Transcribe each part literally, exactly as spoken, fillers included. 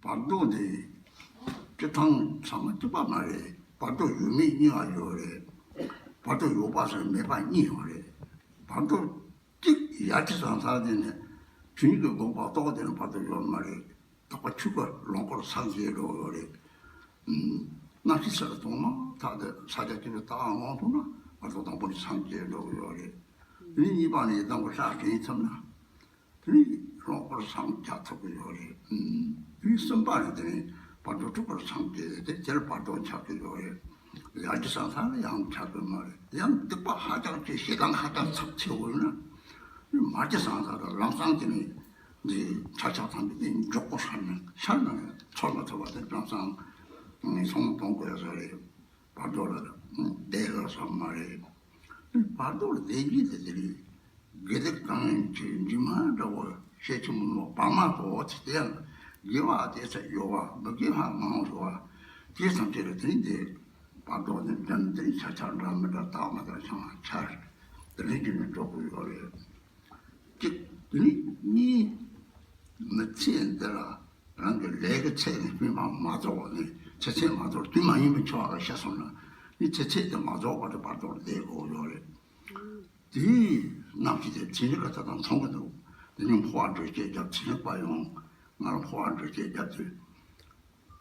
བར་དོ་འདི་སྤྱིར་བཏང་ཚང་མ་གཅིག་པ་མ་རེད། བར་དོ་ཡོད་མེད་གཉིས་ཀ་ཡོད་རེད། བར་དོ་ཡོད་པ་དང་མེད་པ་གཉིས་ཡོད་རེད། བར་དོ་གཅིག་ཡར་གྱི་སང་ས་དེ་ནས་དུས་ཀྱི་འགོག་པ་རྟོགས་དེ་ནས་བར་དོ་ཡོད་མ་རེད། དག་པ་ཆོས་སྐུ་ལོངས་སྐུར་སངས་རྒྱས་འགྲོ་ཡོད་རེད། ཨུམ། རྣམ་ཤེས་ཚུར་གཏོང་མ་ཐག་ཏུ་ས་ཆ་གཅིག་ཏུ་ལྟ་བ་ངོ་ཐུག་ན་བར་དོ་དང་པོ་ནས་སངས་རྒྱས་འགྲོ་ཡོད་རེད། དེ་ནས་གཉིས་པ་ནས་ཡི་དམ་གྱི་ལྷ་དྲན་ཐུབ་ན། དེ་ནས་ལོངས་སྐུར་སངས་རྒྱ་ཐུབ་ཀྱི་ཡོད་རེད། ཨུམ། དེ་ནས་གསུམ་པ་ནས་དེ་ནས་བར་དོ་དྲུག་པར་སངས་རྒྱས་ཏེ་དེར་བར་དོ་འཆར་གྱི་ཡོད་རེད། ཡར་གྱི་སང་ས་ལ་ཡང་འཆར་གྱི་མ་རེད། ཡང་སྡིག་པ་ཧ་ཅང་ཆེ་ཞེ་སྡང་ཧ་ཅང་ཚབས་ཆེ་བོ་ཡོད་ན། དེ་མར་གྱི་སང་ས་ལ་ལམ་སང་དེ་ནས་འདི་ཆ་ཆ་ཚང་གི་དེ་མགྱོགས་པོ་ཤར་ནས་ཤར་ནས་ཚོར་མ་ཐུབ་པ་དེ་ལམ་སང་ངན་སོང་གཏོང་དགོས་ས་རེད། བར་དོ་ལ་བསྡད་ཡོད་ས་མ་རེད། བར་དོ་ལ་བསྡད་རྒྱུ་དེ་དེ་རེད། དགེ་སྡིག་གང་ཡིན་གྱི་འདྲི་མ་འདྲ་བོ་ཤེས་ཀྱི་མི་འདུག་བར་མ་དོ་ཚེ་དེ་ཡང་དགེ་བ་དེ་ཚེ་ཡོད་བ་མི་དགེ་བ་མང་བོ་ཡོད་བ་དེ་ཙམ་དེ་ལ་དེ་འདི་བར་དོ་ནི་འདྲ་མི་འདྲ་ཆ་ཆ་འདྲ་མི་འདྲ་དག་མ་དག་ཆང་ཆར་དེ་ལས་ཀྱི་ནི་འགྲོ་དགོས་ཡོད་རེད། གཅིག་དེ་ནི་གཉིས། མི་ཚེ་འདི་ལ་རང་གི་ལས་ཀྱི་ཚད་ནི་སྨིན་པ་མ་རྫོགས་པ་ནི་ཚེ་ཚད་མ་རྫོགས་དུས་མ་ཡིན་པའི་འཆི་བ་ལ་བཤད་སོང་ན་ནི་ཚེ་ཚད་དེ་མ་རྫོགས་པ་དེ་བར་དོར་བསྡད་དགོས་ཡོད་རེད། དེའི་རྣམ་ཤེས་དེ་ཚན་རིག་ག་ད་དང་མཚུངས་ཀྱི་འདུག་དེ་ནི་འཕོ་བ་འགྲོ་བྱེད་རྒྱབ་ཚན་རིག་པ་ཡོང་ང་ལ་འཕོ་བ་འགྲོ་བྱེད་རྒྱབ་དུས།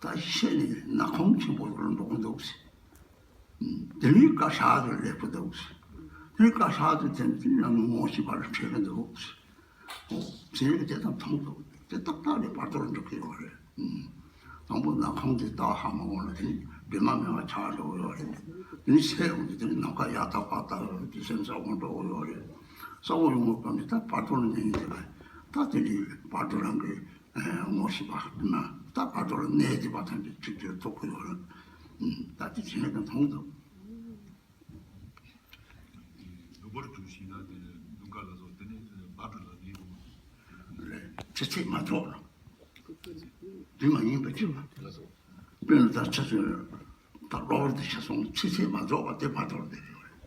ད་ཤེས་ནས་ནག་ཁུང་ཆེན་པོ་ལ་འགྲོ་གི་འདུག་ཟེར། དེ་ནས་བཀའ་ཤག་ཏུ་སླེབས་ཀྱི་འདུག་ཟེར། དེ་ནས་བཀའ་ཤག་ཏུ་ཐེམ་དེ་ནས་ངོ་ཤེས་པ་ལ་འཕྲད་ཀྱི་འདུག་ཟེར། ཨོ། ཚན་རིག་དེ་དང་མཐོང་འདུག་དེ་ཏག་ཏག་ནས་བར་དོར་འགྲོ་གི་ཡོད་རེད། དང་པོ་ནག་ཁུང་དེ་ལྟ་ཧ་མ་གོ་ན་དེ་ནས་བདེ་མ་མེད་པ་ཆགས་འགྲོ་གི་ཡོད་རེད། དེ་ནས་སད་ཡོང་དུས་དེ་ནས་ནམ་མཁའ་ཡར་ལྟ་བར་ལྟ་ཡོང་དུས་སེམས་ས་འོང་འགྲོ་གི་ཡོད་རེད། ས་འོག་ཡོང་བ་གམ་དེ་ད་བར་དོར་ནས་ཡིན་དེ་རེད། ད་དེ་ནས་བར་དོ་རང་གི་ངོ་ཤེས་པ་ན་ད་བར་དོ་ལ་གནས་བསྡད་པ་ཐམས་ཅད་ཚིག་གཅོད་ཐུབ་ཀྱི་ཡོད་རེད། ད་དེ་བྱས་ན་མཐོང་འདུག་ནུ་བོར་གྱུར་ཞིང་ན་དེ་ནི་ནུ་འགའ་ལ་སོགས་དེ་ནི་བར་དོ་ལ་ལུས་པོ་ལས་ཚེ་ཚད་མ་རྫོགས་ལ་དུས་མ་ཡིན་པ་ཅིག་ལ་དཔེར་ན་ད་ཆ་ཚོད་ད་གློ་བུར་དུ་ཆ་སོང་ཚེ་ཚད་མ་རྫོགས་པ་དེ་བར་དོར་བསྡད་ཀྱི་ཡོད་རེད།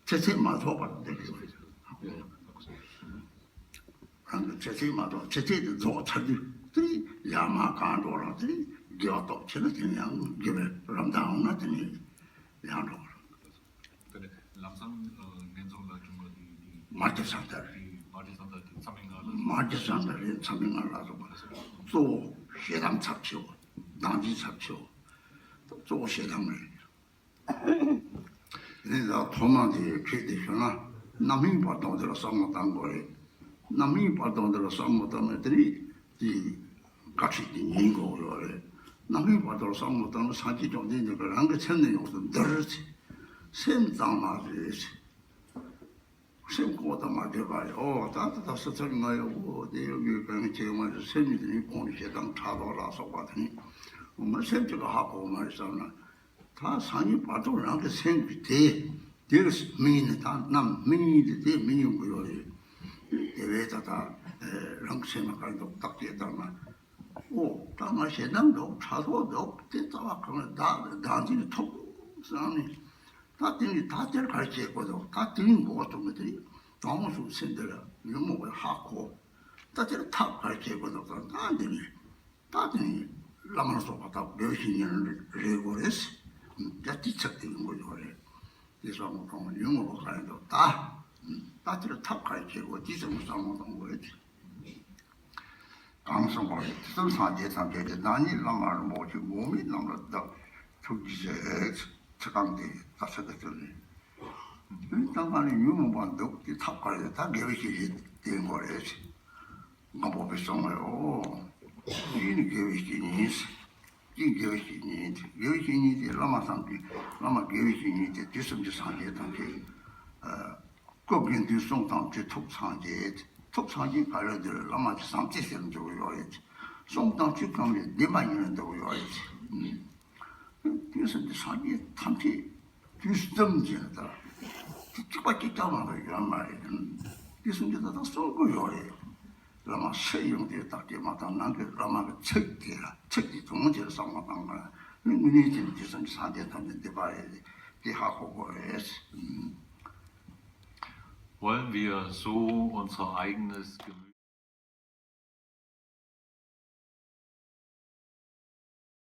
ཚེ་ཚད་མ་རྫོགས་པ་བསྡད་ཀྱི་ཡོད་རེད། རང་གི་ཚེ་ཚད་མ་རྫོགས་ཚེ་ཚད་དེ་རྫོགས་ཚར་དུས་དེ་ཡར་མར་གང་འགྲོ་རང་དེ་དགེ་བ་སྟོབས་ཆེ་ན་དེ་ནས་ཡང་དགེ་བའི་རབ་མཐའ་འོང་ན་དེ་ནས་ཡང་འགྲོ་རང་། དེ་ནས་ལམ་སང་ངན་སོང་ལ་བྱུང་བ་དེ་དེ་མར་གྱི་སང་ས་རེད། དེ་མར་གྱི་སང་ས་དེ་མཚམས་མེད་ལྔ་ལ་མར་གྱི་སང་ས་རེད། མཚམས་མེད་ལྔ་ལ་སོགས་པ་གཙོ་བོ་ཞེ་སྡང་ཚབས་ཆེ་བོ་སྡང་ཆེན་ཚབས་ཆེ་བོ་གཙོ་བོ་ཞེ་སྡང་རེད། དེ་ནས་ད་ཐོག་མ་དེ་ཁྲིད་དེ་ཞུ་ན་རྣམ་སྨིན་བར་དོ་དེ་ལ་བསམ་བློ་བཏང་དགོས་རེད། རྣམ་སྨིན་བར་དོ་དེ་ལ་བསམ་བློ་བཏང་ན་དེ་ནས་དེ་བཀའ་ཁྲིད་དེ་ཉན་དགོས་ཡོད་རེད། རྣམ་སྨིན་བར་དོ་ལ་བསམ་བློ་བཏང་ན་སངས་རྒྱས་བཅོམ་ལྡན་འདས་ཀྱིས་རང་གི་སེམས་ནི་ཡོངས་སུ་འདུལ་ཟེར། སེམས་གཙང་མ་རེད་ཟེར། སེམས་ཁོག་དང་མ་བསྡད་པ་རེད། ཨོ་ད་ད་ད་སོ་སོར་ང་ཡོད་གོ་དེ་ཡོད་གི་གང་བྱེད་མ་རེད། སེམས་ནི་དེ་ནི་ཁོང་ནི་ཞེ་སྡང་ཕྲག་དོག་ལ་སོགས་པ་དེ་ནི་ང་སེམས་ཅིག་ལ་ཧ་གོ་མ་རེད་བསམ་ན། ད་སང་ཉིན་བར་དོ་རང་གི་སེམས་ཀྱི་དེ་དེར་སྨིན་ནི་ད་རྣམ་སྨིན་ནི་དེ་དེ་སྨིན་ཡོང་གི་ཡོད་རེད། དེ་བས་ད་ད་རང་གི་སེམས་ལ་ག་རེ་འདུག་བརྟག་དཔྱད་བཏང་ན། ཨོ་ད་ང་ཞེ་སྡང་འདུག་ཕྲག་དོག་འདུག་དེ་ལྟ་བ་གང་ལ་བདག་བདག་འཛིན་ཐོབ་བསམ་ནས། ད་དེ་ནི་ད་དེར་ག་རེ་བྱེད་དགོས་འདུག་ད་དེ་ནི་འགོག་ཐུབ་མི་དེ་དྲང་མོ་སུ་སེམས་འདི་ལ་ཉོན་མོངས་པའི་ཧ་གོ། ད་དེར་ཐབས་ག་རེ་བྱེད་དགོས་འདུག་ད་ད་འདི་ནི་ད་དེ་ནི་བླ་མ་ལ་སོགས་པ་ད་དགེ་བའི་བཤེས་གཉེན་རེ་དགོས་རེད། ད་དེ་ཚབ་དེ་ཡོང་གི་ཡོད་རེད། དེ་བསམ་བློ་གཏོང་ཡོང་ངོ་བ་ག་རེ་འདུག་ད་ད་དེར་ཐབས་ག་རེ་བྱེད་དགོས་དེ་ཚང་མ་བསམ་བློ་གཏོང་དགོས་རེད། གང་གསུངས་པ་ཡི་དུས་གསུམ་སངས་རྒྱས་ཐམས་ཅད་ཀྱི་བདག་ཉིད་བླ་མ་རིན་པོ་ཆེ་འོག་མིན་རྣམས་ལ་བདག་ཐུགས་རྗེ་ཆེ། ཚིག་རྐང་དེ་ད་ཚིག་གི་ཚུལ་ནི། དུས་ད་ང་ནི་ཉོན་མོངས་པ་འདུག་དེ་ཐབས་ག་རེ་ད་དགེ་བའི་བཤེས་གཉེན་བསྟེན་དགོས་རེད། སྒམ་པོ་པས་གསུངས་པས་ཨོ། གཅིག་ནི་དགེ་བའི་བཤེས་གཉེན། གཅིག་དགེ་བའི་བཤེས་གཉེན་དེ་དགེ་བའི་བཤེས་གཉེན་དེ་བླ་མ་བསམ་གྱིས་བླ་མ་དགེ་བའི་བཤེས་གཉེན་དེ་དུས་གསུམ་གྱི་སངས་རྒྱས་ཐམས་ཅད། སྐུ་དགེ་འདུན་གསུམ་དང་བཅུ་ཐུགས་སངས་རྒྱས། ཐུགས་སངས་རྒྱས་ག་རེ་འདིར་བླ་མ་གི་བསམ་རྩེ་ཟེར་འཇོག་ཡོད་རེད། གསུམ་དང་བཅུ་གང་ལས་བདེན་པ་ཡིན་ན་འདོག་ཡོད་རེད། དུས་གསུམ་གྱི་སངས་རྒྱས་ཐམས་ཅད་དུས་གསུམ་གྱི་ལྟར་གཅིག་པ་གཅིག་ཀྱང་མ་གཏོགས་ཡོད་མ་རེད། དུས་གསུམ་གྱི་ལྟར་གསུང་གི་ཡོད་རེད། བླ་མ་སུ་ཡོང་དེ་བརྟག་དཔྱད་མ་བཏང་ནང་གི་བླ་མ་གི་ཚིག་དེ་ལ་ཚིག་དེ་དོན་དེ་ལ་བསམ་བློ་བཏང་ག་ནི་དངོས་གནས་ཀྱི་དུས་གསུམ་གྱི་སངས་རྒྱས་ཐམས་ཅད་བདེན་པ་རེད། དེ་ཧ་གོ་དགོས་རེད། Wollen wir so unser eigenes Gemüt